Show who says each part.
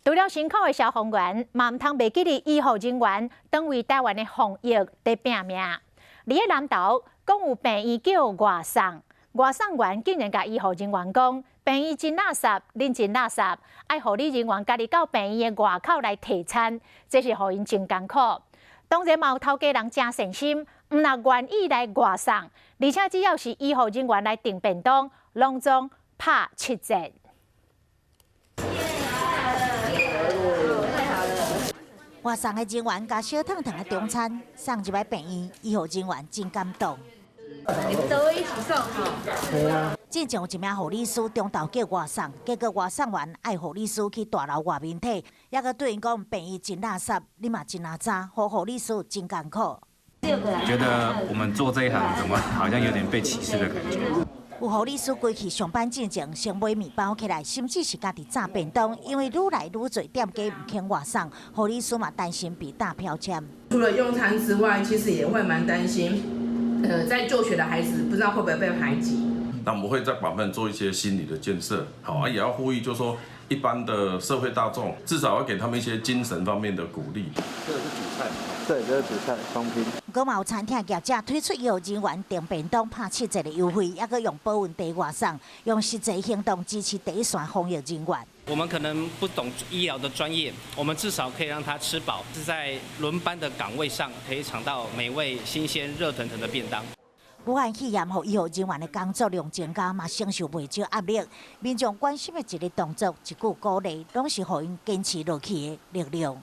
Speaker 1: 除了辛苦的消防員，嘛毋通袂記得醫護人員當為台灣的防疫佇拚命。佇个南投，講有病院叫外送，外送員竟然共醫護人員講，病院真垃圾，恁真垃圾，愛護理人員家己到病院的外口來提餐，這是予𪜶真艱苦。當然嘛有頭家人誠善心，毋但願意來外送，而且只要是醫護人員來訂便當，攏總拍7折。
Speaker 2: 外送的人員共燒燙燙的中餐送入來病院，醫護人員真感動。
Speaker 3: 你們都一起送吼。
Speaker 2: 之前有一名護理師中晝叫外送，結果外送員愛護理師去大樓外面提，猶閣對𪜶講病院真垃圾，你嘛真阿雜，予護理師真艱苦。
Speaker 4: 覺得我們做這一行，怎麼好像有點被歧視的感覺？
Speaker 2: 有護理師規氣上班進前，先買麵包起來，甚至是家己炸便當，因為愈來愈濟店家毋肯外送，護理師嘛擔心被打標籤。
Speaker 5: 除了用餐之外，其實也會蠻擔心，在就學的孩子不知道會不會被排擠。
Speaker 6: 那我們會在廣泛做一些心理的建設，好啊，也要呼籲，就是說一般的社會大眾，至少要給他們一些精神方面的鼓勵。
Speaker 7: 這個是主菜，對，這是主菜雙拼。
Speaker 2: 毋過嘛有餐廳業者推出醫護人員訂便當拍7折的優惠，猶閣用保溫袋外送，用實際行動支持第一線防疫人員。
Speaker 8: 我們可能不懂醫療的專業，我們至少可以讓他吃飽，是在輪班的崗位上可以嘗到美味、新鮮、熱騰騰的便當。
Speaker 2: 武漢肺炎予醫護人員的工作量增加，嘛承受袂少壓力。民眾關心的一个動作、一句鼓勵，攏是予𪜶堅持落去的力量。